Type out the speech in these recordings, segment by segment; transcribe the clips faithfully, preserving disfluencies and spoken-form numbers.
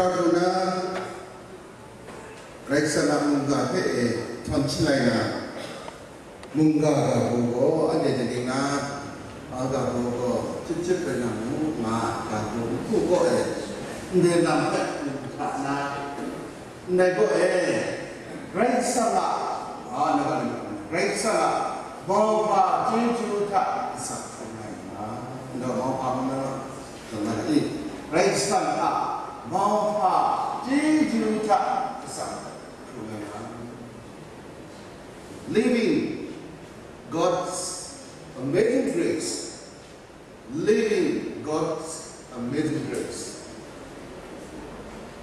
Kagu na, Karai Kasang a mungga hpe e htawn shalai na, mungga ga hku gaw, anhte daning na, a ga hku gaw, chyip chyip rai na mu nga, ga hku nhku gaw e, ndai lam hpe hta na, ndai gaw e, Karai Kasang a, a, na ga, Karai Kasang a, mauhpa chyeju hta asak hkrum ai nga, ndai mauhpa mung na, Karai Kasang a mauhpa chyeju hta asak hkrum ai na. Living God's amazing grace. Living God's amazing grace.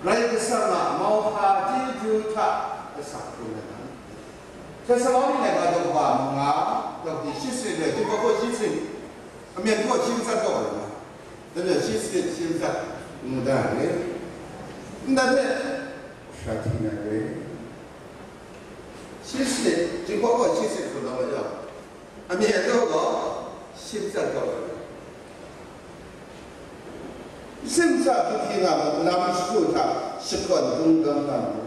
Karai Kasang a mauhpa chyeju hta asak hkrum ai na. Thesalonika daw kaba manga, daw di shi sanit, daw di shi sanit, amyen gaw shi matsat gaw ai na. Dai majaw shi sanit shi matsat ngu da ai. Ndai hpe, sha hti na re. Shi sanit, Jinghpaw gaw shi sanit hkrum na majaw, amyen gaw gaw shi matsat gaw ai. Shi matsat hkrum hkri nga mu, lam shagu hta shakawn hkungga nga mu.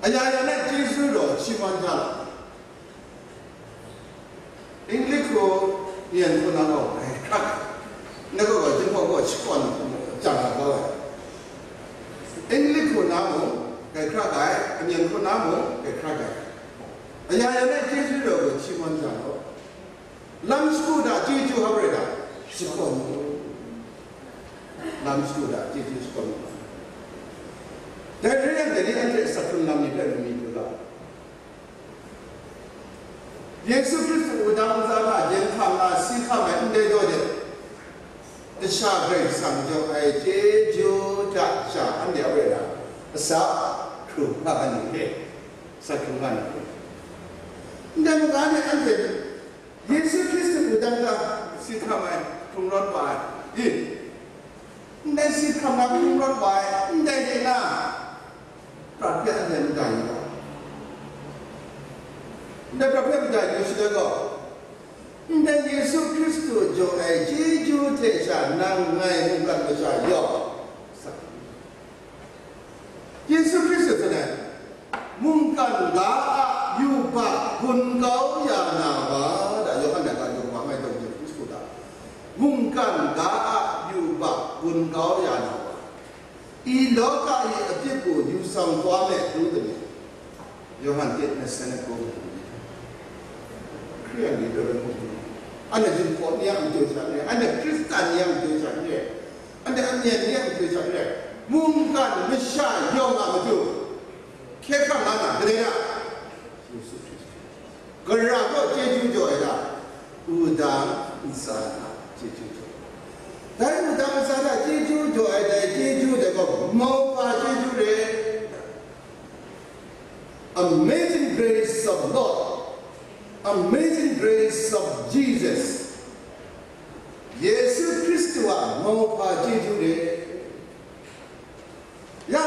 Aya ya na chyeju gaw shi man hta. English hku myen hku na gaw grai hkra ai. Na gaw gaw Jinghpaw gaw shakawn jang na kau ai. English hku na mung grai hkra ai, amyen hku na mung grai hkra ai. Aya ya na chyeju gaw gaw shi man jang gaw. Lam shagu hta chyeju hpa rai ta? Shakawn mu. Lam shagu hta chyeju shakawn mu. Dai re yang, dai ni anhte asak hkrung lam ni hpe lami du ga. Yesu Hkristu wudang ntsa hta jen hkam na si hkam ai ndai daw de, Kasha Karai Kasang jaw ai chyeju hta sha anhte a rai na, asak hkrung nga ai ni hpe, asak hkrung nga ai ni hpe. Ndai maga ni anhte Yesu Hkristu wudang hta si hkam ai, hkrung rawt wa ai. I, ndai si hkam na hkrung rawt wa ai, ndai de na, prat hpe anhte maja yu ga. Ndai prat hpe maja yu shaloi gaw, ndai Yesu Hkristu jaw ai chyeju hte sha nang ngai mungkan masha yawng, Yesu Hkristu tsun ai, mungkan ga a yubak gun kau ya na wa, da Yawhan a ga daw kaba ngai daw Yesu Hkristu ga, mungkan ga a yubak gun kau ya na wa, i lawka i a pyit gaw yu sang kau me, ngu teme? Yawhan tit na san na kau. Hkristu ni daw rai mu, anhte Jinghpaw ni a matu sha n rai, anhte Hkristan ni a matu sha n rai, anhte amyen ni a matu sha n rai, mungkan masha yawng a matu hkye hkrang la na, kadai na? Yesu Hkristu. Gara gaw chyeju jaw ai ta? Wudang ntsa hta chyeju jaw. Dai wudang ntsa hta chyeju jaw ai dai chyeju dai gaw mauhpa chyeju re. Amazing grace of Lord, amazing grace of Jesus. Yesu Hkristu a mauhpa chyeju re. Ya,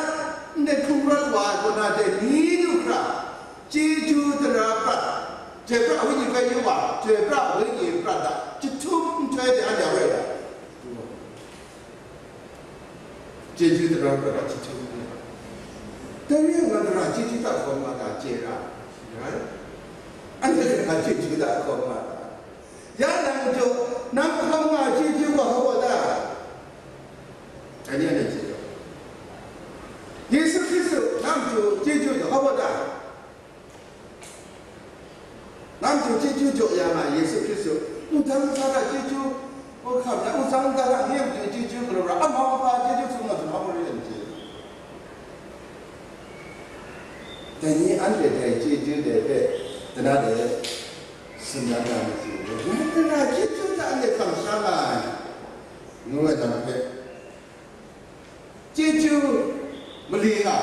ndai hkrung rawt wa ai kaw na dai ni du hkra, chyeju tara prat, chyoi pra wenyi hpe yu wa, chyoi pra wenyi prat a chyahtum nhtoi de anhte a rai ai. Chyeju tara prat a chyahtum nhtoi. Dai re ai nga, tara chyeju hta hkawm nga ta chye ra, rai? Anhte tara chyeju hta hkawm nga ta. Ya nang jaw, nang hkawm nga ai chyeju gaw hpa baw ta? Dai ni anhte chye ai. Yesu Hkristu nang jaw chyeju gaw hpa baw ta? Nang jaw chyeju jaw ya nga ai Yesu Hkristu, wudang ntsa hta chyeju, o hkam ya, wudang ntsa hta nye matu chyeju galaw ra, a mauhpa chyeju tsun nga tsun hpa baw rai ai chye ai. Dai ni anhte dai chyeju dai hpe, dana dai, Tsun dan na matu, ngai tara chyeju hta anhte kamsham nga ai, ngu ai lam hpe, chyeju mali nga,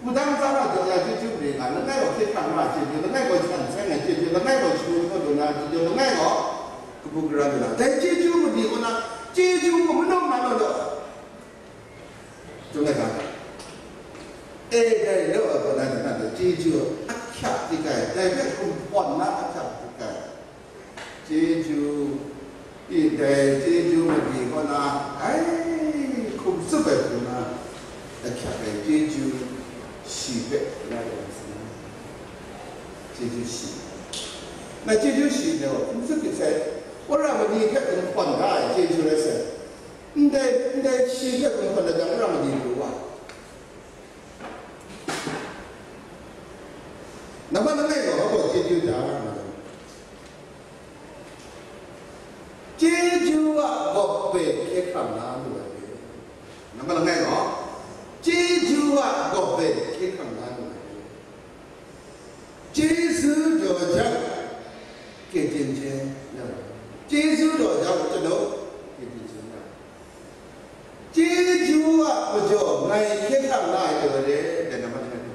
wudang ntsa hta jaw ya chyeju mali nga, langai gaw hkye hkrang nga ai chyeju, langai gaw shan seng ai chyeju, langai gaw shagu shagu lu na ai chyeju, langai gaw kabu gara lu na, dai chyeju mali kaw na, chyeju gaw manawng na law law, Tsun ai ga, e dai law ai kaw na, dai na dai chyeju ahkyak di kai, dai hpe kumhpawn na ahkyak di kai. Chyeju, e dai chyeju mali kaw na, ai, hkum Chyeju shi. Na chyeju shi de, n tsun myit sai, wora mani hpe gumhpraw da ai chyeju rai sai. Ndai, ndai shi hpe gumhpraw da jang, wora mani lu wa. Nambat langai gaw, hpa gaw chyeju da nga ai? Chyeju a gawp e hkye hkrang la lu ai. Nambat langai gaw, chyeju a gawp e hkye hkrang la lu ai. ကျေးဇူးတော်ကြောင့် ကယ်တင်ခြင်းရ၊ ကျေးဇူးတော်ကြောင့် ကျွန်တော် ကယ်တင်ခြင်းရ၊ ကျေးဇူးအကြောင့် ငါ့ရဲ့ ခေတ်ကလာတယ်တဲ့ နံပါတ်တစ်။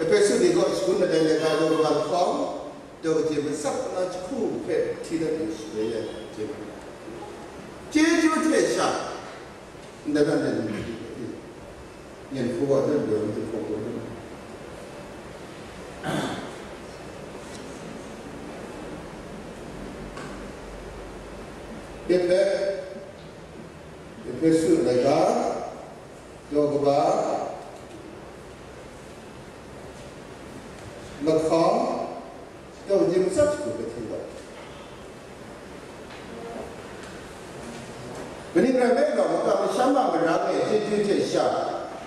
အဖေစုတွေကအစကူနဲ့တိုင်တဲ့ကားတို့ကခေါ် တော့ကတိမစပ်နာချခုဖဲထီတဲ့ရှိရဲ့ ကျေးဇူးထက်ရှာ ဒါကလည်း ရင်ခုတ်တဲ့လူတွေ ဖြစ်တဲ့ အဖေစုတွေက တော့ကဘာ မခေါ် တော့ရင်စပ်ကိုပဲထင်တော့ ပနိဂရမဲတော့ မကမရှမ်းမမရမ်းနဲ့ ကျေးဇူးတင်ရှာ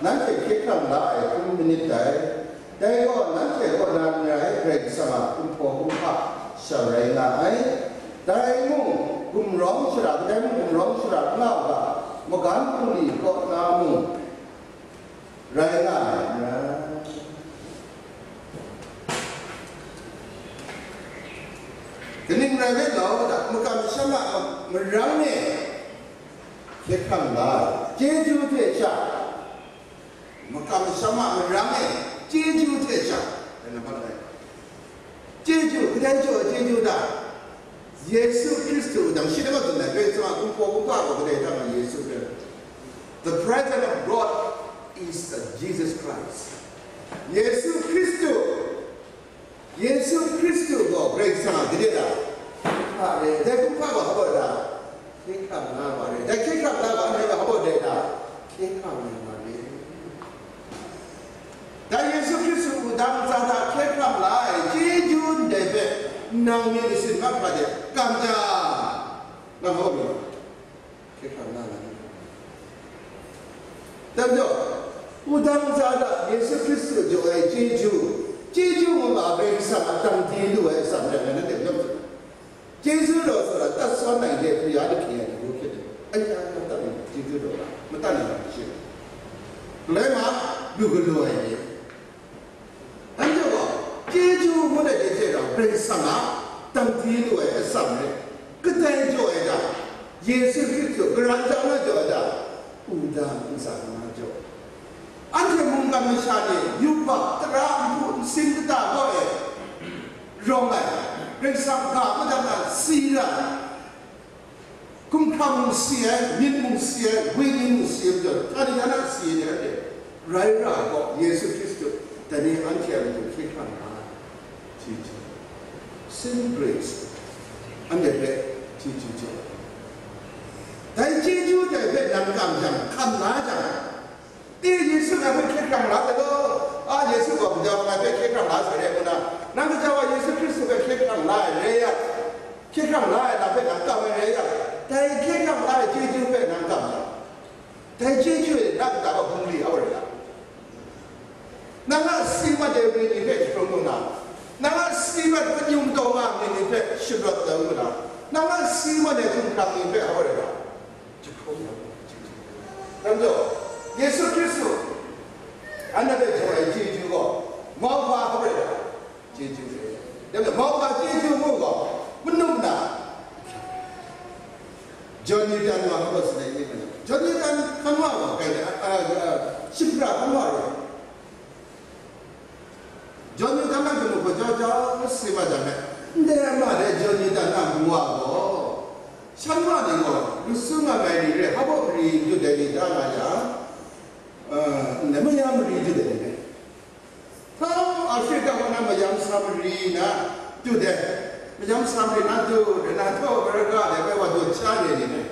နန်းဖေခေတ်ခန့်လာအဲ ခုမိနစ်တိုင် တိုင်တော့ နန်းဖေကောနာမည်အဲ ဂရိတ်ဆမ ခုဖော်ခုဖ ရှာရိုင်းလာအဲ တိုင်မှု ဂုံရောင်းချရာ တိုင်မှု ဂုံရောင်းချရာ ငါက မကန်းကူလီကောနာမှု ရိုင်းလာအဲ တနင်္ဂနွေနေ့တော့ မကမရှမ်းမမရမ်းနဲ့ ခေတ်ခန့်လာ ကျေးဇူးတင်ရှာ မကမရှမ်းမမရမ်းနဲ့ ကျေးဇူးတင်ရှာ ဘယ်နှပတ်လဲ ကျေးဇူး ကတိုင်းကျော် ကျေးဇူးတာ ယေရှုခရစ်တော် တန်ရှင်းတဲ့ဘက်ကနေ ဘယ်မှာ ဘုံပေါ်ဘုံပါကို ကတိုင်းတာမှာ ယေရှုခရစ် The presence of God is Jesus Christ. ယေရှုခရစ်တော် ယေရှုခရစ်တော်ကို ပြိဿာန်ကတဲ့တာ ဟာလေ တဲ့ခုဖတ်ပါဟောတာ ခေတ်ခန့်လာပါတယ် တဲ့ခေတ်ခန့်လာပါနဲ့ဟောတဲ့တာ ခေတ်ခန့်လာပါတယ် ဒါယေရှုခရစ်သူကို ဒါမ္မဇ္ဇာတာ ခေတ်ခန့်လာရဲ့ ကျေးဇူးတင်တဲ့ဘက် နောင်နေအရှင်မတ်ဖတ်တဲ့ ကံကြ ငါဟုတ်ပြီ ခေတ်ခန့်လာတယ်။ ဒါကြောင့် ဦးသန်းစားက ယေရှုခရစ်သူကြောင့် ကျေးဇူး၊ ကျေးဇူးကို အဘယ်ဆံမှ တန်တေးလို့ ဆံတယ် နဲ့ ကျေးဇူးတော်ဆိုတာ တတ်စွမ်းနိုင်တဲ့ ဘုရားသခင်ရဲ့ တကူဖြစ်တယ်။ အဲ့ဒါက တတ်နိုင်တဲ့ ကျေးဇူးတော်လား၊ မတတ်နိုင်တာ မရှိဘူး။ လဲမှာ လူကလိုရင် ဒါကြောင့် ကျေးဇူးဟောတဲ့ တစ်ချက်တော့ ပြိဿနာ တန်တေးလို့ အစံနဲ့ ကတိုင်ကြော်ရတာ ယေရှုခရစ်ကို ကရန်ကြောင်းနဲ့ ကြော်ရတာ ဦးသန်းဦးစားက ကြော် အန်တီမုန်ကမရှာတဲ့ ယူပါ တရာအမှု စင်တတာတော့ရဲ့ ရောင်းလိုက် ပြိဿနာ မတနာ စီရ ခုံခါမှုစီရဲ့ မြင့်မှုစီရဲ့ ဝိညာဉ်မှုစီရဲ့ ပြောတာဒီကနေ့စီရဲ့တဲ့ ရိုင်းရာတော့ ယေရှုခရစ်တော် တနေ့အန်တီအမှု ခေတ်ခန့်လာ ချီးကျူး Same grace အန်တီပဲ ချီးကျူးကြော် ဒါကျေးဇူးတဲ့ဘက် နံကမ်ကြံ ခံလာကြ အေး ယေရှုကပဲ ခေတ်ခန့်လာတယ်လို့ အာ ယေရှုက ပကြောင်ကပဲ ခေတ်ခန့်လာဆိုတဲ့ ခုန နံကကြောင်က ယေရှုခရစ်သူပဲ ခေတ်ခန့်လာရဲရ ခေတ်ခန့်လာရတာပဲ နံကမ်ရဲရ ဒါခေတ်ခန့်လာတဲ့ ကျေးဇူးပဲ နံကမ်ကြံ ဒါကျေးဇူးရဲ့ နံကတာက ဘုံလီအဝရတာ နံကစီမတ်တဲ့ ဝိညာဉ်ပဲ ကျွန်တော်နာ နံကစီမတ် ပညုံတော်မှာ နေနေပဲ ရှင်တော်တော်မလား နံကစီမတ်တဲ့ ခုံခါနေပဲ အဝရတာ ဒါကြောင့် ယေရှုခရစ်သူ အနာဂတ်ကျော်ရဲ့ ကျေးဇူးကို မောက်ပါပဲ ကျေးဇူးပဲ။ ဒါပေမဲ့ မောက်ပါကျေးဇူးမှုကို မနှုတ်နာ John Newton မှာ ဟုတ်တယ်ဆိုရင် John Newton ခဏမှာ ကဲအာအာရှစ်ပြခဏမှာ John Newton ကဘယ်လိုကြောင့်ကြောင့် စီမံကြမယ်။ နေရာမှာလည်း John Newton ကဘဝကို ရှမ်းမတွေတော့ လူစုငါမိုင်တွေရဲ့ ဟောက်ဖို့အရေးကြီးတယ် ဒါကလည်း အဲ နမယံမရံကျူတယ်။ ထောင်အာဖရိကမှာ မယံစံမရံနာကျူတယ်။ မယံစံမရံနာကျူတယ်။ နာတော့ ဘရကလည်း ပဲဝတ်တို့ချားနေနေတယ်။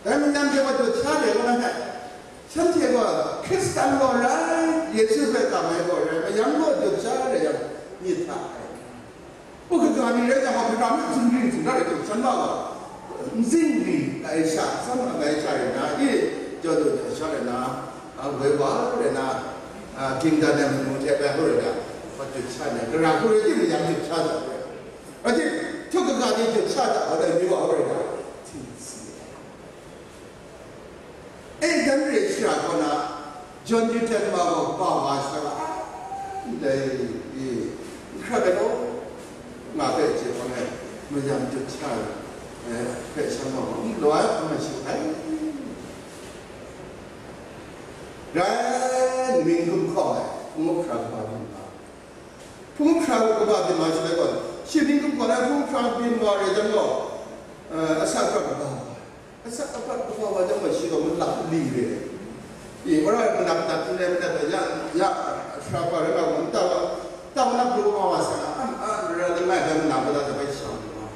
ဒါပေမဲ့ နံကဝတ်တို့ချားတယ်လို့ ရှမ်းပြည်က ခရစ်စတန်တော်ရယ် ယေရှုပဲ တာမ Yang gaw jut sha rai yang, myit hta ai. Hpu kaga ni rai jang, hkra mi zingri zingrat ai hte shan wa gaw, nzingri ai sha, tsang ai sha rai na, e, jaw lu jaw sha rai na, a, woi wa rai na, a, ging dan ai manu hte bai hkru rai na, hpa jut sha na, gara hkru rai timung yang jut sha za ai. Rai tim, htu kaga ni jut sha za ai, dai mi wa hkru rai na, hting si ai. E, dan re shara kaw na, John Newton wa gaw ba wa sha, ndai, e, n hkrat ai law, nga hpe hte hpang e, mayam jut sha, e, hpe sha ma, n law ai hpang e shi ai. Rai, mying hkum hkawng ai, hpung hkra kaba byin ma. Hpung hkra kaba byin ma shi ai gaw, shi mying hkum hkawng ai hpung hkra byin wa re jang gaw, e, asak hkra kaba wa. Asak apat kaba wa jang gaw shi gaw malap li re. E, wora manap dat n rai manap dat ya, ya, shara pa rai nga gaw, nta wa, nta wa nap lu wa wa sa, an, an, ra, ra, rai, rai, manap dat bai shang lu wa.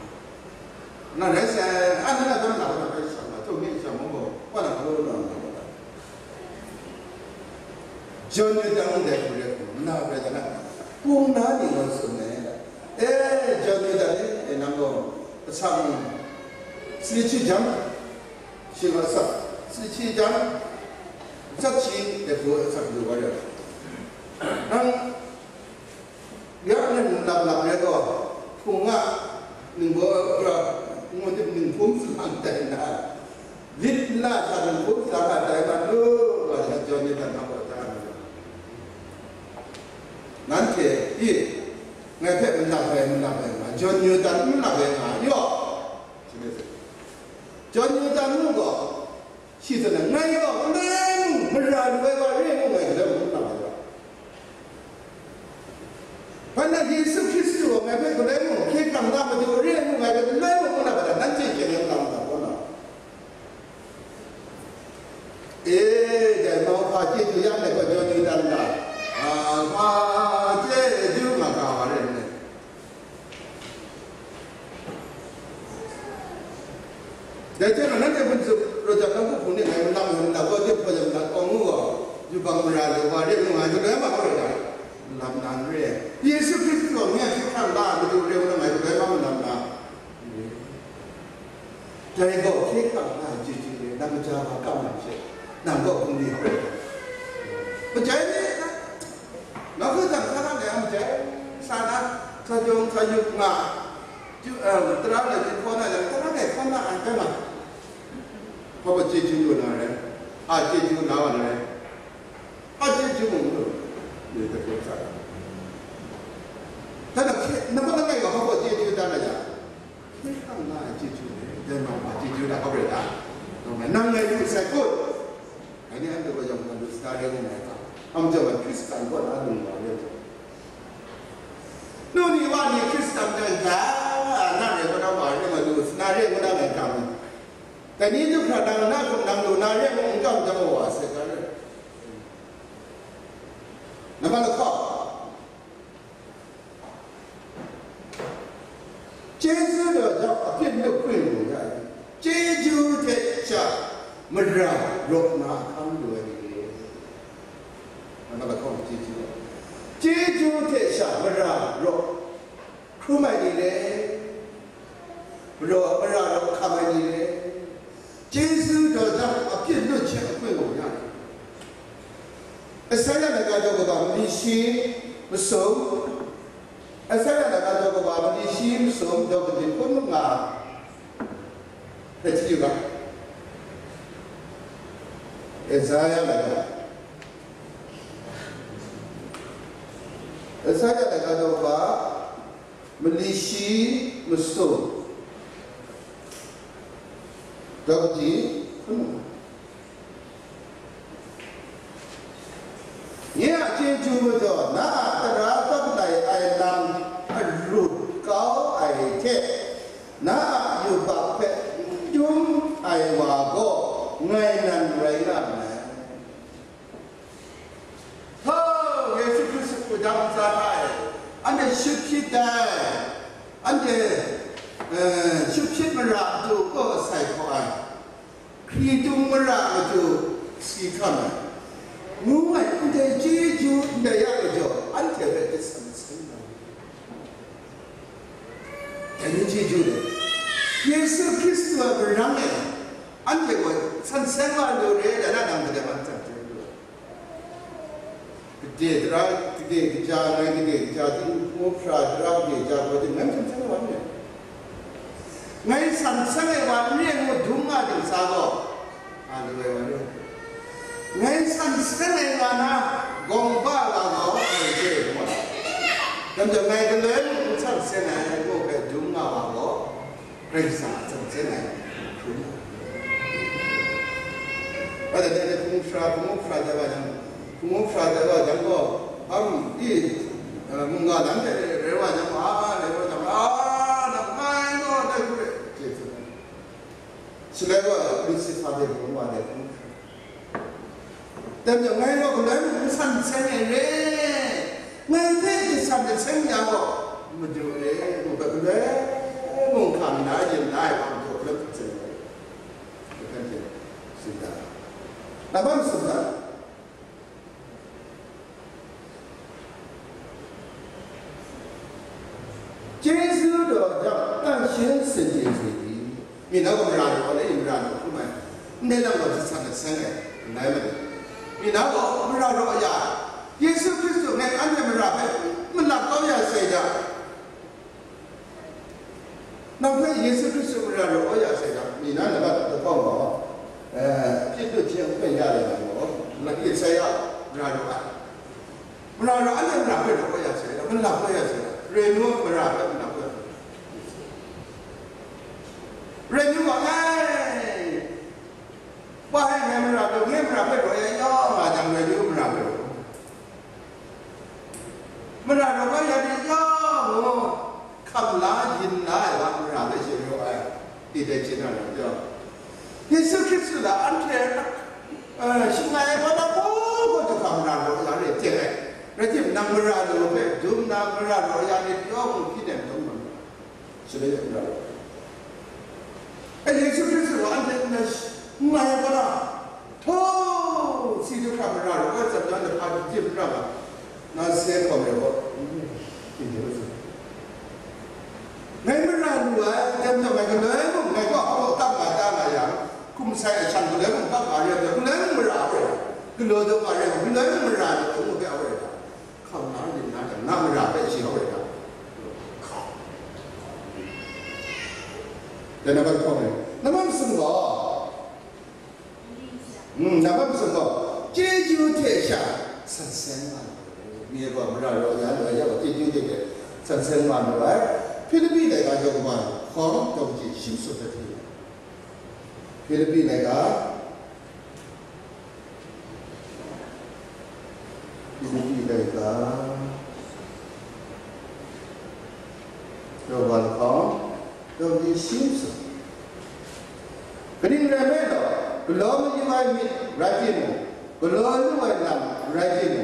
Nga rai sa, an, an, an, manap dat bai shang wa, to mi shang wa gaw, wa na lo, lo, lo, lo. John Newton ndai hku rai hku, manap rai da na, pung na ni gaw tsun ai. E, John Newton e, e, nang gaw, asak, sili chi jam, Shi wa sat, si chi jang, sat shi de pu sat yu wa ya. Nang ya nang lap lap ya gaw, hpung a ningbaw ra, ngu dip ninghpum salang tai na, lit nla sa ninghpum salang tai na, lu wa ya, John Newton na wa ta na. Nanhte i, ngai hpe malap ai, malap ai nga, John Newton malap ai nga, yaw. John Newton mung gaw, shi tsun ai, ngai gaw galoi mung mara lu ai wa re ngu ngai galoi mung n na ai wa. Hpa na Yesu Hkristu gaw ngai hpe galoi mung hkye hkrang na matu re ngu ngai galoi mung n na ai wa, nanhte chye na n na ai wa, na. E, dai Mauhpa chyeju ya ai gaw John Newton ga, a, hpa chyeju nga ga wa re nme. Dai hte mung, nanhte hpung tsup rawt jang, nawku hpung ni ngai malam ngai malam, gaw jep hpaw jang malam, kawng ngu gaw, yubak mara lu wa, rep lu nga, galoi ma gaw rai, malam na n re ai. Yesu Hkristu gaw ngai hkye hkrang la ai matu re ngu na ngai galoi ma malam na. Dai gaw hkye hkrang la ai chyeju re, nang kaja wa kam na hte, nang gaw hpung ni hkoi. Majai ni, nawku hta sa na le, majai sa na, sa jawng, sa yup nga, ju, eh, tara le ju hkaw na le, tara le hkaw na ai, rai ma. Hpa gaw chyeju lu na rai, a chyeju la wa na rai, a chyeju mung lu, ni hte hkoi sa. Hpa na hkye, nang gaw langai gaw hpa gaw chyeju da na ya. Hkye hkrang na ai chyeju re, dai Mauhpa chyeju da hkawm rai ta. Nang ngai lu sai kun. Dai ni anhte gaw yawng na lu sa re ngu ai ta. Am jau ai Hkristan kaw na lung wa re. Nu ni wa ni Hkristan dai ga na re, kaw na wa re, nga lu sa re ngu na ngai ga mu. Dai ni du hkra nang na hkum nang lu na re ngu n kam jang wa sai ga re. Nambat lahkawng. Chyeju daw jang a pyit lu hpring lu ya ai, chyeju hte sha mara raw na hkam lu ai ni re. Nambat lahkawng chyeju, chyeju hte sha mara raw hkrum ai ni re. Mara, mara raw hkam ai ni re. Chyeju daw jang a pyit lut hte a hpring lu ya ai. Esaia laika daw kaba mali shi masum, Esaia laika daw kaba mali shi masum, daw kaba hpun manga hpe hti yu ga. Esaia laika, Esaia laika daw kaba mali shi masum, daw kaba hpun manga. Nye a chyeju majaw, na a tara kap lai ai lam arut kau ai hte, na a yubak hpe n dum ai wa gaw ngai nan rai nga nngai. Hpa, Yesu Hkristu hku dam ntsa hta e, anhte shut hpyit ai, anhte, eh, shut hpyit mara matu kaw sai hkaw ai. Hkritung mara matu si hkam ai, ngu ai ndai chyeju ndai ya majaw, anhte Dai ni chyeju de, Yesu Hkristu a marang e, anhte gaw san seng wa lu re, dai na nang gade man san seng lu ai. Gade tara, gade kaja, ngai gade kaja ting, hpung hpra tara, gade kaja gaw ting, ngai san seng wa n re. Ngai san seng ai wa n re ngu dum nga ting sa gaw, a lu ai wa n re. Ngai san seng ai nga na gawng ba wa gaw, ngai hte gaw. Dam jang ngai galoi mung n san seng ai, ngu hpe dum nga wa gaw, Karai Kasang a san seng ai hkrum ai. Wa dai dai hpung hpra, hpung hpra dai wa jang, hpung hpra dai wa jang gaw, hpa ru i, eh, mungga lam hte rai wa jang, a, rai wa jang, a, nang ngai gaw dai hku re, chye tsun ai. Shaloi gaw Lucifer de bung wa de hpung hpra. Dai majaw, ngai gaw galoi mung n san seng ai re, ngai hpe jasan jaseng ya gaw, Madu e, ngu hpe galoi mung hkam na yin na ai wa majaw, galoi hkam seng ai re. Hkan hte tsun da. Laban tsun da. ကျေးဇူးတော်ကြောင့် သန့်ရှင်းစင်ကြယ်စေသည်။ Myit na gaw mara raw ai, mara raw hkrum ai, ndai lam gaw jasan jaseng ai, n rai ma ni? Myit na gaw mara raw ya, Yesu Hkristu ngai anhte mara hpe malap kau ya sai hta, nang hpe Yesu Hkristu mara raw ya sai hta, myit na laban lahkawng gaw, eh, ပြစ်လွတ်ခြင်း အခွင့်ရတဲ့ နိုင်ငံကို လက်ခံရ မရတော့ဘူး။ မရတော့ အဲ့ဒါ မရခွင့်တော့ ခွင့်ရစေတယ်။ မရခွင့်ရစေတယ်။ ရေမျိုး မရခွင့် မရခွင့်။ ရေမျိုးက ဟဲ့ ဘာဟဲ့ ငါမရတော့ ငါမရခွင့်တော့ ရရော ငါကြောင့် ရေမျိုး မရခွင့်တော့ မရတော့ ဘာရတဲ့ ရော ခပ်လာ ရင်လာ ရမရပဲ ရေမျိုး အဲ ဒီတဲ့ ချင်းတော့ ပြော ယေရှုခရစ်သူက အန်ထဲ အဲ ရှင်ငါရဲ့ ဘာသာကို ကို တခါ မရတော့ ရတဲ့ ကျဲ ရတဲ့ နံ မရတော့ ပဲ ဒုံ နံ မရတော့ ရတဲ့ ပြော မှု ဖြစ်တယ် တော့ မှာ ဆိုတဲ့ မရတော့ အဲ ယေရှုခရစ်သူက အန်ထဲ ငါရဲ့ ဘာသာ ထို စီဒုက္ခ မရတော့ ဘာသာ ပြော တဲ့ ဘာ ဖြစ် ပြ ပါ နားဆဲခေါ်တယ်ပေါ့။ ဒီလိုဆို ငါမရလူဝဲ တမ်းတော့ ငါကလည်း ငါက ဟော တတ်ပါ တတ်ပါ ရ ခုမဆိုင် အချံ ကလည်း ဘတ်ပါ ရ ကလည်း မရပဲ ကလည်း တော့ ပါ ရ ကလည်း မရ တော့ ဘုရား ဝဲ တာ ခေါင်းနား ရင်နား နား မရပဲ ရှိ ဟော ဝဲ တာ တဲ့ နံပါတ် ခေါ်မယ်။ နံပါတ် ဆုံးတော့ อืม နံပါတ် ဆုံးတော့ ကျေးဇူးထက်ရှာ ဆန်ဆန်ပါ မြေပေါ် မရတော့ ရတော့ ရတော့ ကျေးဇူးတင်တယ် ဆန်ဆန်ပါ လို့ပဲ ဖိလိပ္ပိ တိုက်က ယောက်ျား ခေါင်း တော် ကြီး ရှင်း ဆိုတတ်တယ်။ ဖိလိပ္ပိ တိုက်က ဖိလိပ္ပိ တိုက်က ယောက်ျား ခေါင်း တော် ကြီး ရှင်း ဆို ကတိန်ရံၢ်မဲတော့ ကလောမယူဝဲမီးရံၢ်တီၢ်မူ ကလောလူဝဲလံရံၢ်တီၢ်မူ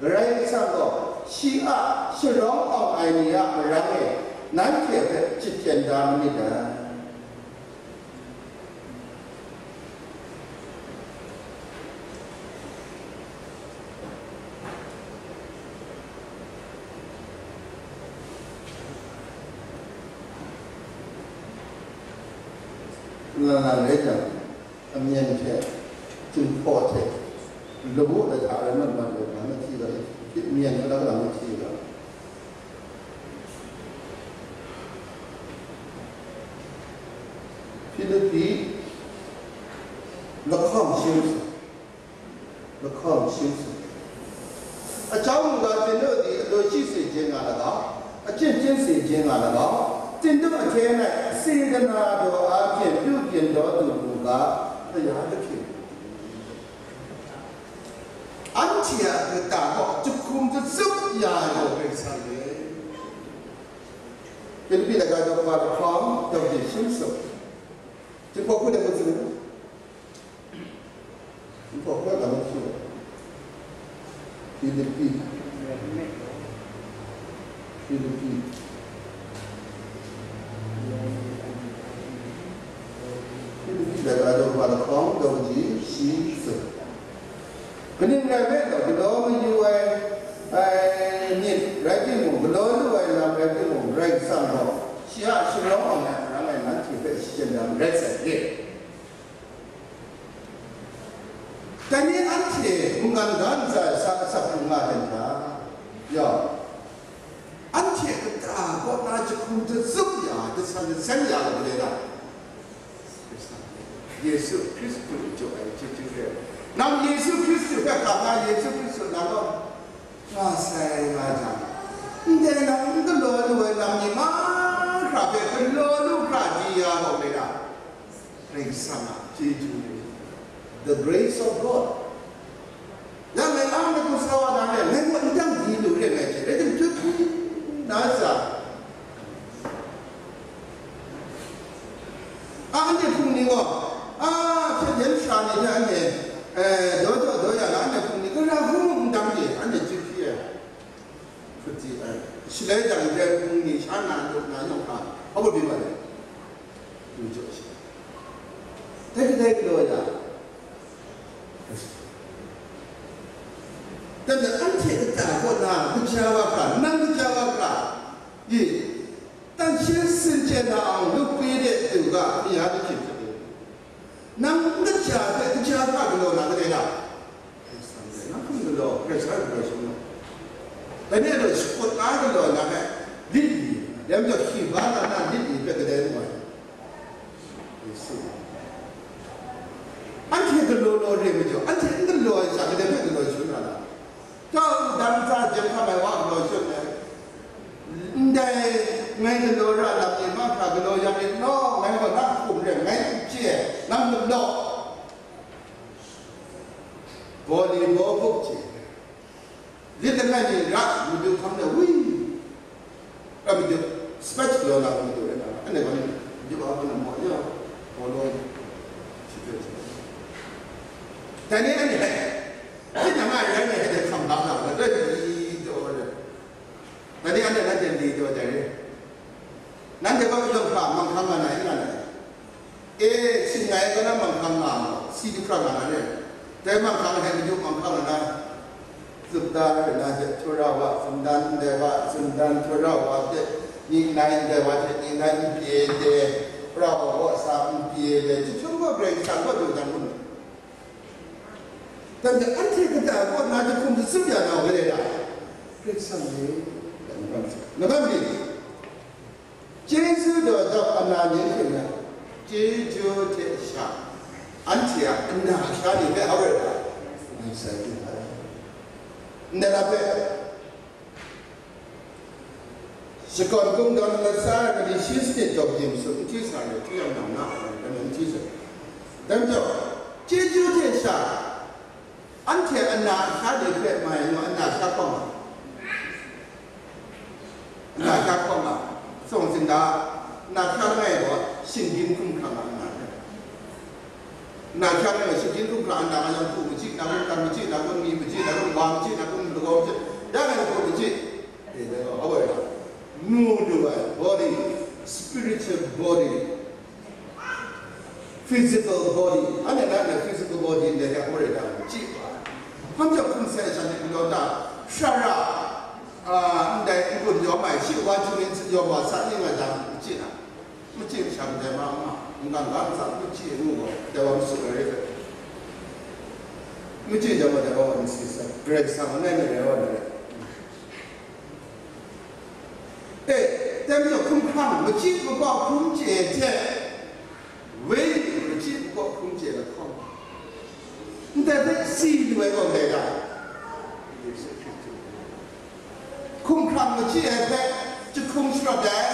ကရံၢ်ဆံးတော့ ရှံးအ ရှရောင်းအောင် အိုင်နီးယမရံၢ်မဲ နန်းကျဲဖဲချစ်ကျန်ဒါမနစ်တံ လလံလဲၢ်တံ အမျက်ထက် သူ့ဖော့ထက် လဘိးလထ ရမတ်မတ်လို့ မမထီတော့ မျက်နှာကမထီတော့ ဖိလိပ္ပိ လက်ခံရှင်း လက်ခံရှင်း အကြောင်းမူကား သင်တို့သည် အလိုရှိစေခြင်းငှာ၎င်း၊ အကျင့်ကျင့်စေခြင်းငှာ၎င်း၊ သင်တို့အထဲ၌စေတနာတော်အားဖြင့် ပြုပြင်တော်သူမူကား ဘုရားသခင် အန်တီအကတာတော့ တခုံတစုပ်ရာရောပဲဆံးတယ်။ ဖိလိပ္ပိ တက္ကသိုလ် ပထမ ကျောင်းကြီး ရှင်းဆုံး ဒီပုဂ္ဂိုလ် တက္ကသိုလ် ဒီပုဂ္ဂိုလ် တက္ကသိုလ် ဖိလိပ္ပိ ဖိလိပ္ပိ ဖိလိပ္ပိ တက္ကသိုလ် ပထမ ကျောင်းကြီး ရှင်းဆုံး ကနင်္ဂနွေနေ့တော့ ကတော်မယူဝဲ အဲ myit rai timung, galaw lu ai lam rai timung, Karai Kasang gaw shi a sharawng ai, a rang ai nanhte hpe shachyen dam rai sai re. Dai ni anhte mungkan ga ntsa ai sa asak hkrung nga ai hta, ya, anhte kata kaw na jahkum jahtum ya, jasan jasen ya, gade na, Yesu Hkristu jaw ai chyeju re. Nang Yesu Hkristu hpe hkap na, Yesu Hkristu nang gaw nga sai nga jang, ndai nang n galaw lu ai lam ni mahkra hpe galaw lu hkra di ya gaw le na, Karai Kasang a chyeju re. The grace of God. Ya ngai a, ngai hku sa wa na re, ngai gaw n dang di lu re ngai hte, rai timung, jut hpyi na sa. A, anhte hpung ni gaw, a, hpyen yen sha ni hte anhte, eh, daw jaw daw ya na, anhte hpung ni, gara hkrum mung n dang de, anhte jut hpyi ai. Hput di ai. Shaloi jang, dai hpung ni sha na, lup na, yawng hkra, hpa bawt byin wa ai. Lu jaw shi. Dai kadai galaw ya. Dan da anhte kata kaw na kaja wa hkra, nang kaja wa hkra, i, dan shin sin chye na ang lukpi de du ga, mi ya hte hkying hte. Nang n kaja hpe kaja hkra galaw na kadai da? Nang hkum galaw, Karai Kasang galaw shangun. Dai ni gaw shakut na galaw na hpe lit li, dai majaw shi ba na na lit li hpe kadai nu ai. Yesu. Anhte galaw law re majaw, anhte n galaw ai sha, kadai hpe galaw shangun na lam? Tau dan ntsa jahkam ai wa galaw shangun ai. Ndai ngai galaw ra lam e mahkra galaw ya myit naw, ngai gaw na hkum re, ngai n chye, nang galaw. Baw ni baw buk chye. Lit langai ni ra madu hpang de wi. Ra madu, speech galaw na madu rai na, anhte gaw madu a hpang de maw ya, baw law, shi hpe chye. Dai ni anhte, hkrit nang a rai ngai hte hkam bang na, na rai di jaw ai. Dai ni anhte nanhte li jaw ai re. Nanhte gaw lawm hkra manghkang nga na, n nga na? E, shing ngai gaw na manghkang nga ma, si du hkra nga na re. Dai manghkang hte madu manghkang nga na, zupda na hte, htawra wa, zundan ndai wa, zundan htawra wa hte, ni nai ndai wa hte, ni nai n pye de, htawra wa gaw sa n pye de, chyum gaw Karai Kasang gaw du dan kun. Dan hte anhte kata kaw na jahkum jahtum ya na wa le da? Karai Kasang e, na bam ni? Chyeju daw dap ana ni hkring ai, chyeju hte sha, anhte a ana sha ni hpe hau rai ai, ngai sai hte hpa ai. Ndai na hpe, shakawn kungdawn latsa ai ni shi sanit dawp di masum, n hti sa ai, hti yang nang na ai, n hti sa ai. Dai majaw, chyeju hte sha, anhte ana sha ni hpe mai nga, ana sha hkawng nga, ana sha hkawng nga, tsawng zingga, ana sha langai gaw, shinggyim hkum hkrang a ana hpe. Ana sha langai gaw, shinggyim hkum hkrang a ana nga yang, hku machyi na kun, kan machyi na kun, mi machyi na kun, wa machyi na kun, lagaw machyi, ya ngai hku machyi, e, dai gaw, awai, nu lu ai body, spiritual body, physical body, anhte na na physical body ndai hta hkawhkam re ai hta chye wa ai. Hkam jau hkum sai sha ni galaw ta, shara, a, ndai n-gun yawm ai, shi wa jingrin sin yawm wa sa ni nga jang, n chye na, n chye sha ndai ma ma, n gang ga n tsang, n chye ngu gaw, dai wa masu ai rai hpe, n chye jang wa dai wa n si sai, Karai Kasang langai mi rai wa na rai. E, dai majaw hkum hkrang, machyi makau hkrum chye hte, Wenyi machyi makau hkrum chye lahkawng, ndai hpe si lu ai gaw ndai ga? Yesu Hkristu. Hkum hkrang machyi ai hpe jahkum sharawt ai,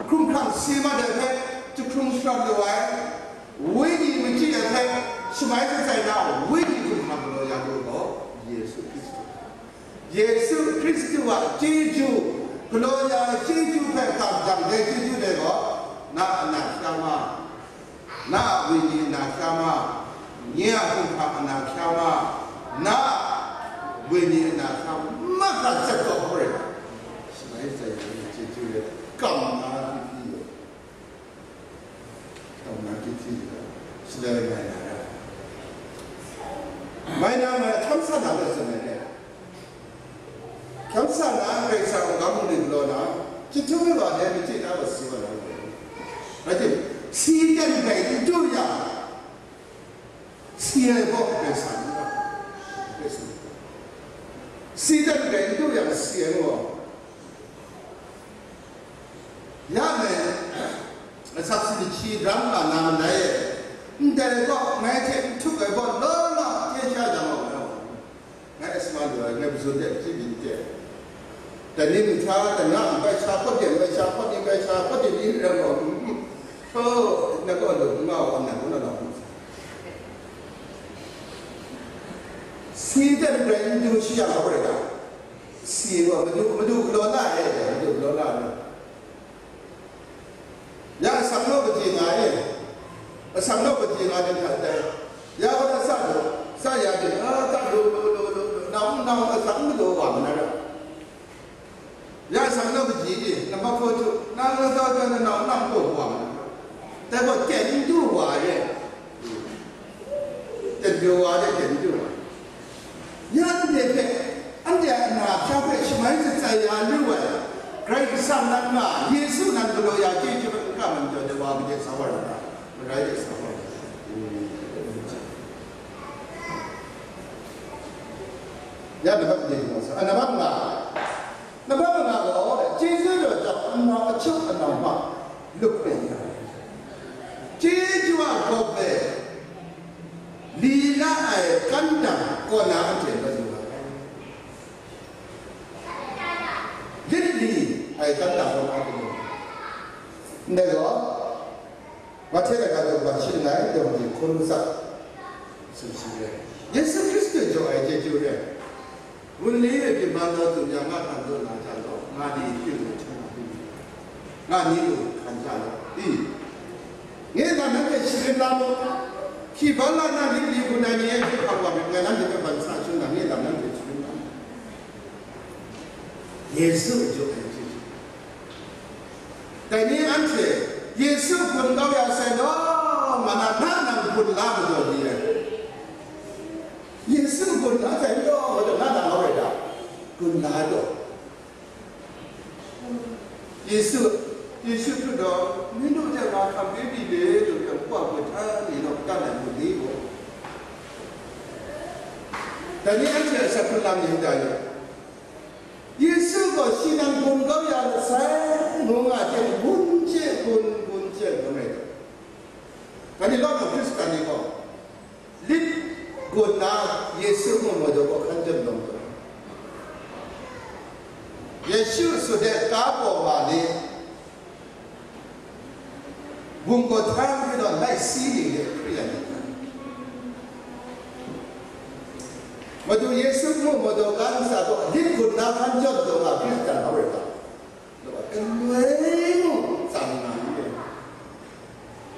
hkum hkrang si mat ai hpe jahkum sharawt lu ai, Wenyi machyi ai hpe shamai shatsai na, Wenyi hkum hkrang galaw ya lu gaw Yesu Hkristu. Yesu Hkristu a chyeju, galaw ya ai chyeju hpe hkam jang dai chyeju dai gaw, na a na hkya ma, na a wenyi a na hkya ma, nye a hkum hkrang a na hkya ma, na a wenyi a na hkya ma, mahkra tsep taw hkawhkam rai. Shaloi tsai ai chyeju dai kam na hpyi hpyi. Tawng na hpyi hpyi, shaloi mai na ra. Mai na, mai htam sa na hpe tsun ai re. Kamsa na Karai Kasang a magam mung rin galaw na, chyahtum ai wa dai machyi na gaw si wa na rai. Rai timung, si ten grai n du yang, si ai gaw Karai Kasang n rai. Si ten grai n du yang, si ai gaw. Ya me, asak si hti ram nga na malai e, ndai gaw ngai hte n htuk ai gaw law law hte sha jang gaw, ngai asma lu ai, ngai mazun de hpyi byin de. Dai ni nhtha, dai nga, bai sha hpawt de, bai sha hpawt ni, bai sha hpawt de ni ram gaw, hmm, hmm. Oh, na gaw lu n nga wa, na gaw na lau. Si ten grai n du shi yang, a rai ga. Si wa, madu, madu galaw na e, madu galaw na e. Ya asak naw kaji nga e, asak naw kaji nga ni hta dai. Ya wa asak lu, sa ya de, a, asak lu, lu, lu, lu, lu, nau, nau, asak lu wa ma na ra. Ya asak naw kaji e, nambat hkaw htu, na, na, sa, sa, na, nau, nau, nau, wa ma na ra. Dai gaw ten du wa e. Ten du wa de, ten du wa. Ya anhte hpe, anhte a na hpya hpe shamai shatsai ya lu ai, Karai Kasang nan nga, Yesu nan galaw ya chyeju hpe n kam ai majaw, dai wa majaw sa wa ra, marai de sa wa ra. Ya, nambat ni, a, nambat nga. Nambat nga gaw, chyeju daw jang, anau achuk anau hpa lup hpe ya. Chyeju a gawp e, li la ai kantang kaw na anhte mat yu ai. Lit li ai kantang kaw na anhte mat yu ai. Ndai gaw, Mahte laika daw shi langai, daw ni hkun tsat, tsun shi re. Yesu Hkristu jaw ai chyeju re. Gun li e pyi man daw tsun yang, nga htan daw na hta law, nga ni hpyi lu hkyen na hpyi lu, nga ni lu hkan hta law, i, nge na nanhte sharin la mu, hki ban la na lit li gun ai ni e hpyi hpang wa myit, ngai nanhte hpe ban sa shung na, nge na nanhte sharin la mu. Yesu jaw ai chyeju. Dai ni anhte Yesu gun kau ya sai law, nga na, na nang gun la majaw di ai. Yesu gun la sai law, nga na, na nang rai da, gun la daw. Yesu, Yesu htu daw, "Ni nu hte nga hkam kyu di le," lu yang, kuwa gun hta ni naw kata na gun ni gaw. Dai ni anhte a asak hkrun lam ni n ta ni? Yesu gaw shi nan gun kau ya masai, ngu nga hte gun chye, gun, gun chye, ngu rai. Gani lawt na Hkristan ni gaw, lit gun na Yesu mu majaw gaw hkan jan lawm taw. Yesu sudet ka paw ma ni, Bungkaw htan hpe naw lai si ning de hkri ai myit dai. Madu Yesu mu majaw ga ntsa gaw lit gun na hkan jawn taw nga Hkristan hkau rai ga, galoi mung tsang nga n re.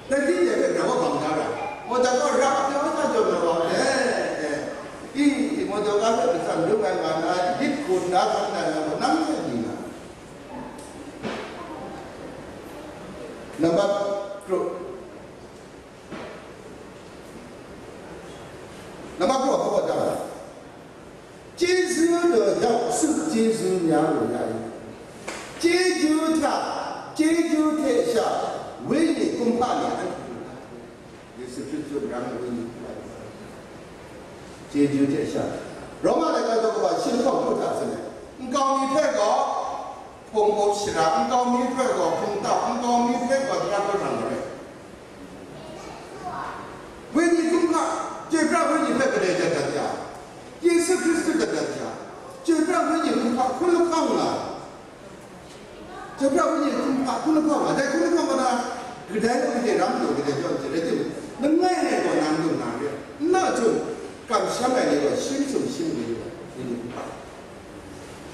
Dai hte hpe grau wa bang da ra, majaw ga ra hpe wa sa jawn na wa le, i, majaw ga hpe matsan dum ai nga na, lit gun na hkan da na gaw nang hte ni na. Nambat kru. Nambat kru a hkawhkam, chyeju daw jang, chyeju mya lu ya i. Chyeju hta, chyeju hte sha, wenyi kumhpa ni anhte lu na. Yesu Hkristu rang ai wenyi kumhpa ni. Chyeju hte sha. Roma laika daw kaba shi lahkawng hkru hta tsun ai. Nkau mi hpe gaw, hpung up shara, nkau mi hpe gaw hpung tau, nkau mi hpe gaw tara hkawhkam rai. Wenyi kumhpa, chyoi pra wenyi hpe kadai dat dat ya, Yesu Hkristu dat dat ya, chyoi pra wenyi kumhpa hkun lahkawng nga, chyoi pra wenyi kumhpa hkun lahkawng nga, dai hkun lahkawng nga na, kadai mung hte ram taw kadai jawn hte rai timung, langai ngai gaw nang dung na re, nna htung, kamsham ai ni gaw shim sum shim ni, wenyi kumhpa.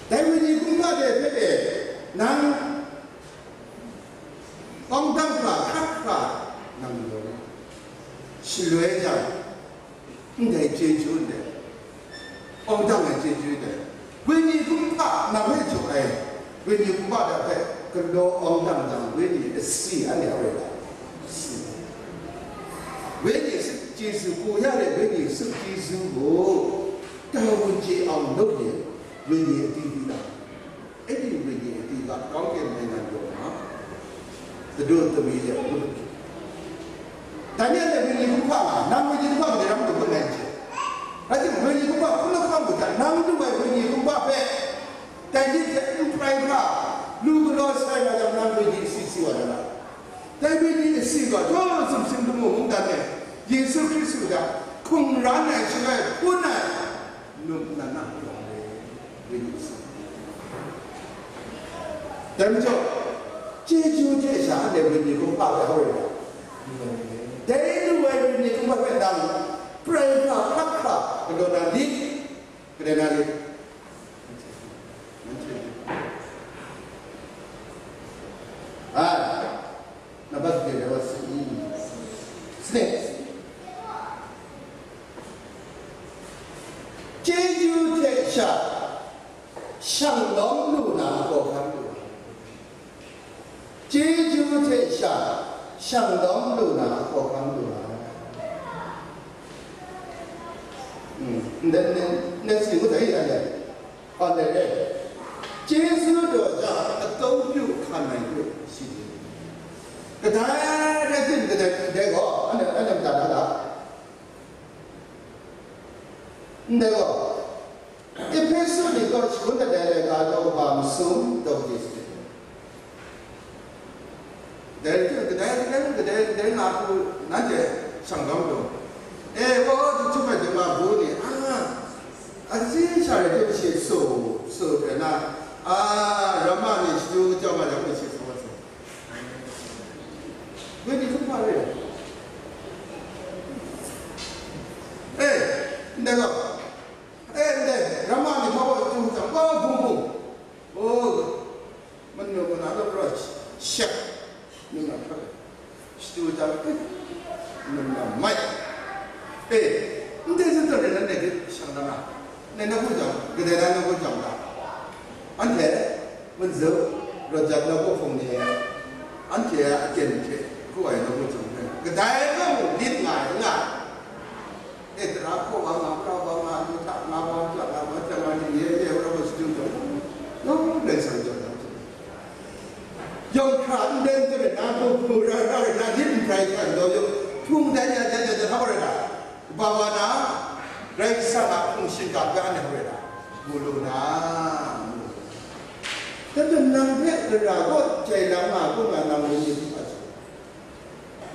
Dai wenyi kumhpa de hpe e, nang awng dang hkra, hkrat hkra, nang majaw na. Shaloi jang, ndai chyeju ndai, awng dang ai chyeju ndai, wenyi kumhpa nang hpe jaw ai, wenyi kumhpa de hpe galaw awng dang jang, wenyi asi anhte a rai ai. Wenyi chyeju, ku ya ai wenyi chyeju gaw, Daw chye awng lawt yin, wenyi a di di na, Lut tumi de, lut. Daniel le wenyi kumhpa nga, nang wenyi kumhpa de ram du kun nai je. Rai timung, wenyi kumhpa hkum lahkawng du hta, nang du ai wenyi kumhpa hpe, dai ni hte n prai hkra, lu galaw sai nga yang, nang wenyi asi si wa na ra. Dai wenyi asi gaw, daw sumsing lamu mungdan e, Yesu Hkristu hta hkungran ai, shangai hpun ai, num nna na hkawng re, re lu sa. Dai majaw, chyeju hte sha anhte wenyi kumhpa hpe hkra re ai. Dai lu ai wenyi kumhpa hpe nang prai hkra, hkap hkra, galaw na lit, kadai na lit? Nanhte. Ai, nambat de, nambat sini. Sini. Chyeju hte sha, shang lawm lu na hkawhkam lu ai. Chyeju hte sha, shang lawm lu na hkawhkam lu ai. Hmm, ndai, ndai, ndai sini ngut ai, anhte. Anhte re. Chyeju daw ja, atau pyu hkan ai pyu shi. Kadai rai tim, kadai, kadai gaw, anhte, anhte mada na ga. Ndai gaw, Ehpesu ni kaw shangun kadai laika daw kaba masum daw de sa. Dai hte kadai, kadai, kadai, kadai nga hku nanhte shang kau mu. E, wa, wa, jahtum ai dum a bu ni, a, a, asin sha rai tut shi su, su hpe na, a, ramma ni shadu kachyawm ai lam shi sa wa su. Wenyi kumhpa re. E, ndai gaw, e, ndai, ramma ni hpa wa tu jang, wa, bung bung. O, manu mana lo pra shak, nuna hkrak, shatu jang, eh, nuna mai. Eh, ndai zawn tawn re, nanhte shang na nga, ndai na hku jang, kadai na na hku jang ta? Anhte, Manzu, rawt jat na hku hpung ni, anhte a aten hte hku ai na hku jang hpe, kadai kaw mung lit nga ai, n nga ai. E tara hkaw wa nga, pra wa nga, lu hta nga wa, hta nga wa, hta nga ni, ye, ye, wa, wa, shadu jaw, yawng rai sa jaw na. Yawng hkra n den jaw na, hku hku ra ra rai na, lit n prai hkan daw yawng, hpung dan ya, dan ya, dan hkau rai na, kaba wa na, Karai Kasang a hpung shingkang ga na rai na, mu lu na, mu lu na. Dan dan nang hpe gara gaw jai lam nga, hku nga nang ngu myit hpa jaw.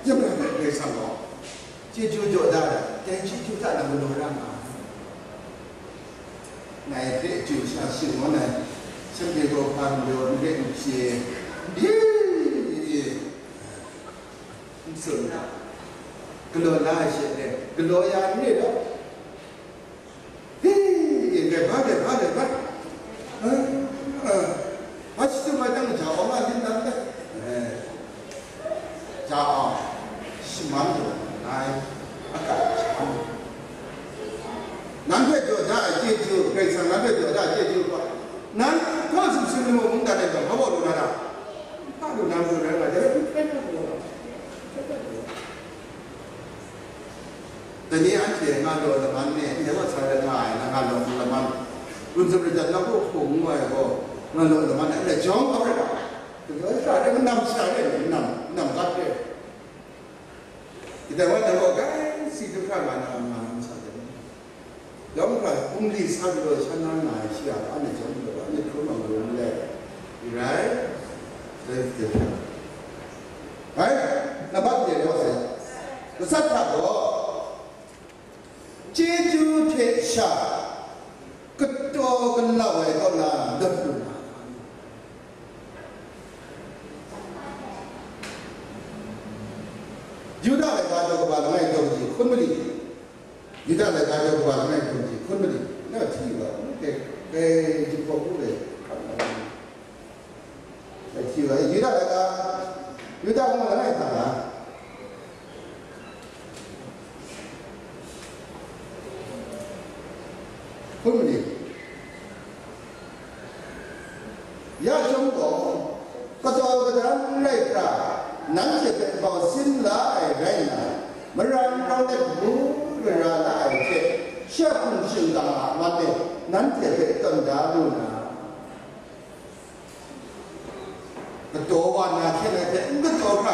Yamra hpe Karai Kasang gaw chyeju jaw da ai, dai chyeju hta na galaw ra nga ai. Ngai hpe chyu sha shingun ai, shanhte gaw hpa n jaw, n re n hpye, n ye, n tsun, galaw la ai she le, galaw ya n re law. Hi, gai ba, gai ba, gai ba. Eh, eh. Ba shi tu mai tang ja awng a lit nan ta. Eh. Ja awng. Shaman lu ai. A ka shaman. Nan hpe jaw da ai chyeju, Karai Kasang nan hpe jaw da ai chyeju gaw, nan hkaw sumsum ni mung mungdan e gaw, hpa baw lu na ta? Hpa lu na lu rai nga, dai hpe hpe hpe lu. Dai ni anhte nga law laman ni, ndai wa sa rai nga ai, nga law laman, Lungzam Rai Jat Nawku Hpung ngu ai gaw, nga law laman ni, anhte jawm kau rai ga, galaw sha rai, manam sha rai, manam, manam gat rai. Kadai wa dai gaw, gai si du hkra nga na, nga na sa rai. Yawng hkra hpung li sa galaw shan na nga ai shi a, anhte jawm galaw, anhte hkrum ai galaw n le, rai, rai, rai, nambat de rai wa sai. Gasat hta gaw, chyeju hte sha kataw galau ai kaw na, dawt lu na. Yuda laika daw kaba langai daw kaji hkun mali. Yuda laika daw kaba langai hkun ji hkun mali, na hti wa, ke, ke, jingkawk hku re, hkam na, na hti wa, Yuda laika, Yuda hkun langai hta na, hkun mali. Ya chyawm gaw, kataw kadan rai hkra, nanhte hpe bau sin la ai rai nna, mara n rau let, mu gara la ai hte, shi a hpung shingkang a man e nanhte hpe tawn da lu na, kataw wa na hkyen ai hte n kataw hkra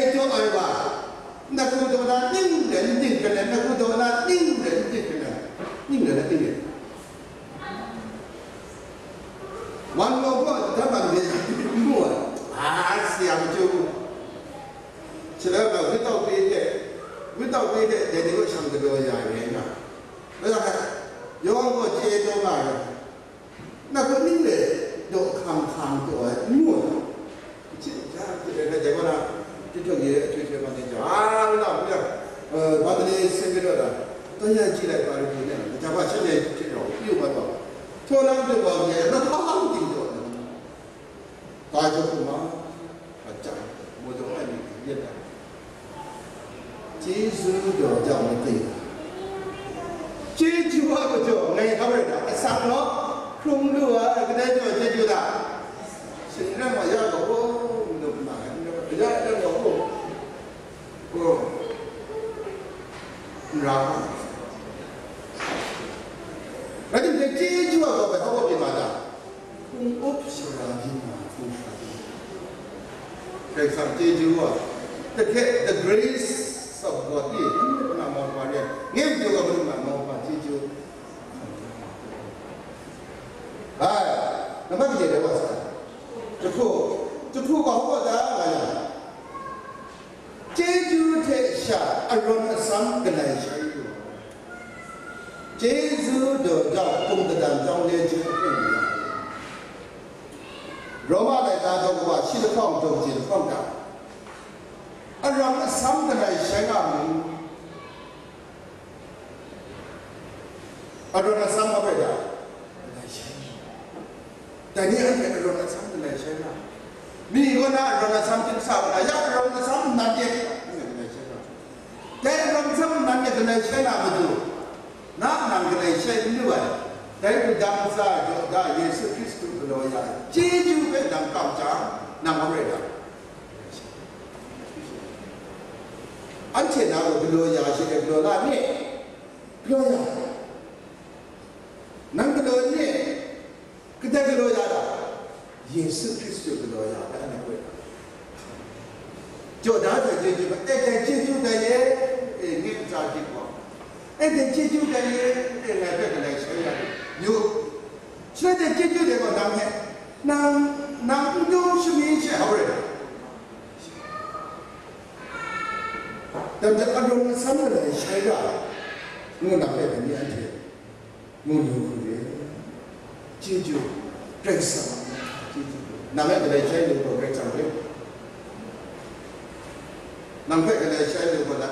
Dai jaw ai wa, na hku daw na ning ren ning hkren ai, na hku daw na ning ren ning hkren ai, ning ren ning ren. Wan gaw gaw, da man de, mu ai, a, si a, machu mu. Shaloi ma, without pay hte, without pay hte, dai ni kaw shang galaw ya ai rai nga. Rai nga, yawng gaw chye taw nga ai. Na kaw ning le daw hkam hkam taw ai, n mu ai. Chye, ja, chye, na jai wa na, chye taw ye, chye, chye, ma ne ja, a, na, ya, eh, wa de le, se ge daw da, taw ya, ji lai, pa ri, ne, ja, wa, chye, ne, chye, rau, yu, wa, wa. Taw lang de, wa, ye, na, pa, hang, ding, daw, na. Taw, jaw, hkum, ma, a, ja, mo, daw, ai, mi, ye, da. Chyeju daw jau mating, chyeju a majaw ngai hkam rai na, asak naw hkrung lu ai, kadai jaw chyeju da? Shing rai wa ya gaw, oh, nup na, ya ya gaw, oh, oh, n ra hkam. Rai timung, chyeju a gaw bai hkap wa pyi ma ta? Hpung up sara byin na hpung sara byin. Karai Kasang chyeju wa, the, the grace of God, i, madu na mauhpa re, ngai madu wa madu na mauhpa chyeju. Ai, nambat kaja rai wa sa. Jahku, jahku gaw hpaw da nga yang, chyeju hte sha arawn asam galai shai lu. Chyeju daw jau hpung dadan jawng le chye hpung lu. Roma laika daw kawa shi lahkawng daw kaji lahkawng hta, arawn asam galai shai nga mu. Arawn asam hpa bai da? Dai ni anhte arawn asam galai shai na, mi kaw na arawn asam ting sa na, ya arawn asam nnan ye, anhte galai shai na. Dai arawn asam nnan ye galai shai na matu, na nang galai shai n lu ai. Dai wudang ntsa jaw da Yesu Hkristu galaw ya ai chyeju hpe nang kam jang, nang hpa bai da? Anhte na gaw galaw ya shi ai, galaw la ni? Galaw ya. Nang galaw n ni? Kadai galaw ya ta? Yesu Hkristu galaw ya ta, anhte hpe. Jaw da sai chyeju hpe, e, dai chyeju dai ye, e, ngu ntsa jip gaw, e, dai chyeju dai ye, e, ngai hpe galai shai ya yu. Shaloi dai chyeju dai gaw nang hpe, nang, nang n du shami she hpa bai da? Dai majaw, arawn asam galai shai ga, ngu na hpe dai ni anhte mu lu hku re. Chyeju, Karai Kasang a chyeju. Nang e galai shai lu gaw Karai Kasang re. Nang hpe galai shai lu gaw la,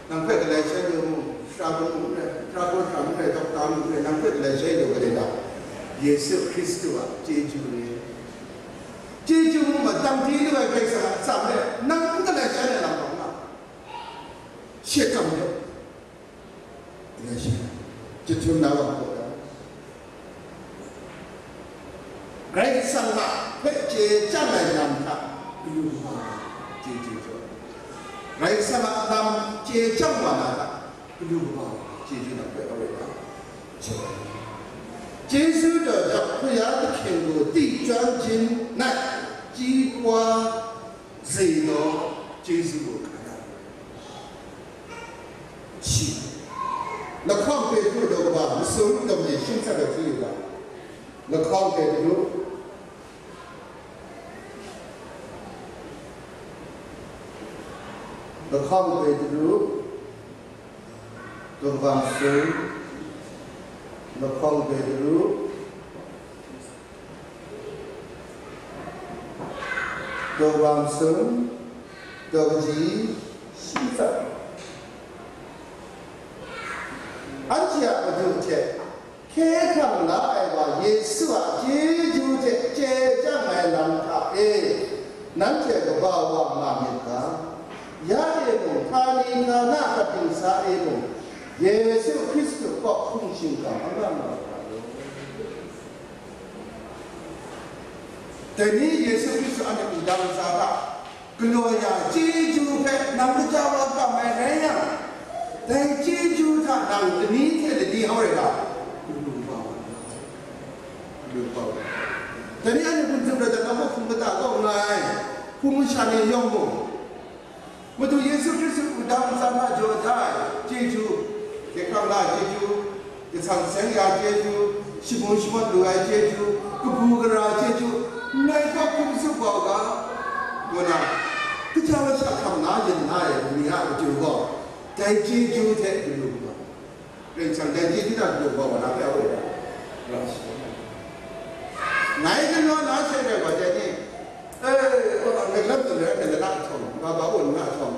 nang hpe galai shai lu mu, sara bun mu re, sara bun sara mu re, dokta mu re, nang hpe galai shai lu ga le ta? Yesu Hkristu a chyeju re. Chyeju mung ma dang di lu ai Karai Kasang a atsam re, nang n galai shai ai lam gaw nga, shi atsam re. Galai shai, jahtum na wa hku da? Karai Kasang a hpe chye chyang ai lam hta galu kaba chyeju jaw, Karai Kasang a lam chye chyang wa na hta galu kaba chyeju nang hpe awe ga. Chyeju daw jau, Hkristu ahkying gaw di chyawm jin nat, ji wa, zai gaw chyeju gaw hkra na. Shi, lahkawng Petru daw kaba masum daw ni shing sat ai hpyi yu ga. Lahkawng Petru, lahkawng Petru, daw kaba masum, lahkawng Petru, daw kaba masum, daw kaji shing sat. Anhte a madu hte hkye hkrang la ai wa Yesu a chyeju hte chye chyang ai lam hta e, nanhte kaba wa nga myit ga, ya e mung, htani htana gat dingsa e mung, Yesu Hkristu kaw hpung shingkang n nga nga ai ga law. Dai ni Yesu Hkristu a myit n dang ntsa hta galaw ya chyeju hpe nang kaja wa kam ai rai yang, dai chyeju hta nang lani hte lani hau rai ga? Galu kaba wa, galu kaba wa. Dai ni anhte hkum tsup rai jang, nang hpe hkum kata kau nga ai, hkum masha ni yawng mung, Dang tsan a jaw da ai chyeju, hkye hkrang na ai chyeju, kasan seng ya chyeju, shamu shamat lu ai chyeju, kabu gara chyeju, ngai gaw hkum tsup wa u ga, ngu na, kaja masha hkam na yin na ai ni a matu gaw, dai chyeju hte galu gaw, Karai Kasang dai chyeju hta galu gaw, wa na hpe a woi da, ra shi. Ngai galaw na she rai wa dai ni, e, ngai lam tu rai, ngai la na a htawng, ba ba wun na a htawng,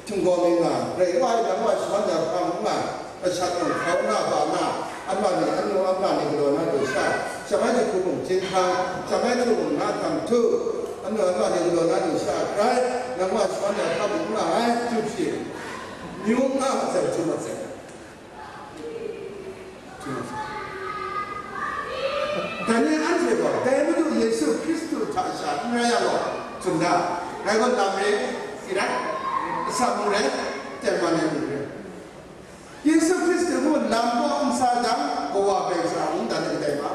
Htinggaw mi nga, grai wa ai lam wa shaman ya hpang n nga, ashat nang hkau na, ba na, anwa ni, anu anwa ni galaw na daw sha, shamai jahku mung jinghkang, shamai jahku mung na htam htu, anu anwa ni galaw na daw sha, grai, nang wa shaman ya hpang n nga ai, jum shi, myu n nga masai, jum masai. Dai ni anhte gaw, dai Madu Yesu Hkristu hta sha n rai yang gaw, tsun da, ngai gaw lam re, si rai, asak mung rai, tengman ai mung rai. Yesu Hkristu mung lam gaw n sa jang, Kawa Karai Kasang a mungdan e kadai ma.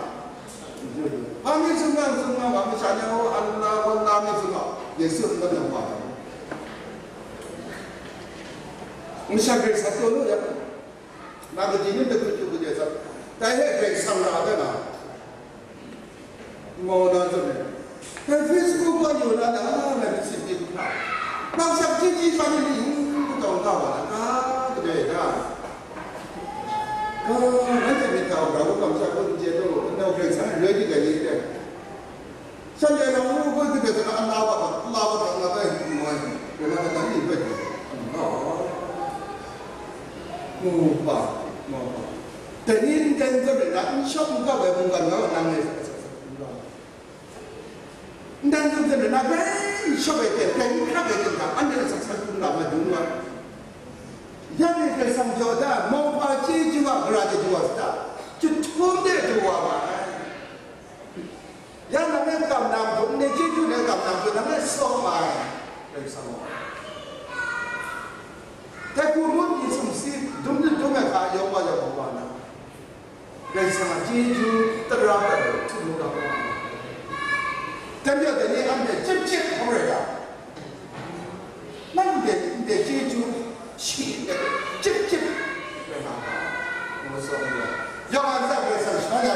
Hpa mi tsun nga, tsun nga, wa masha ni, oh, Allah, Allah, mi tsun nga, Yesu n lam wa. Masha Karai Kasang taw lu yang, na kaji ni dagru ju kade sa, dai he Karai Kasang ra ai na, mau na zawn e, dai Facebook gaw yu na, na, na myit sin di hkra, nang shak ji ji sha ni ni, n kataw nga wa na, ka, kade na, ka, nanhte myit hta wa, grau kamsham hku n chye taw, nau Karai Kasang rai di ga ye de. Shanhte nang ngu hkoi hkrit ai hte na, ala wa hkra, ala wa hkra nga bai n mai, rai na, nang ni bai, mu hpa, mu hpa. Dai ni ndai n zawn rai na, n shawp n kap ai mungkan nga, nang e, ndai n zawn rai na, grai n shawp ai hte, grai n hkrak ai hte hta, anhte asak san hkrum na madun wa. Yang e Karai Kasang jaw da, mauhpa chyeju a, gara chyeju a, sa, chyahtum de du wa ma ai. Ya nang e kam na matu, ndai chyeju ndai kam na matu, nang e sawm ai, Karai Kasang gaw. Dai hku ngut ni sumsi, dum ni dum ai hka, yawng wa yawng wa na, Karai Kasang a chyeju tara ai htum lu ga wa na. Dai majaw, dai ni anhte chyip chyip hkawm rai ga. Nang de, ndai chyeju shi ndai chyip chyip rai nga ga, ngu tsawm ai. Yawng a ntsa Karai Kasang shaman ya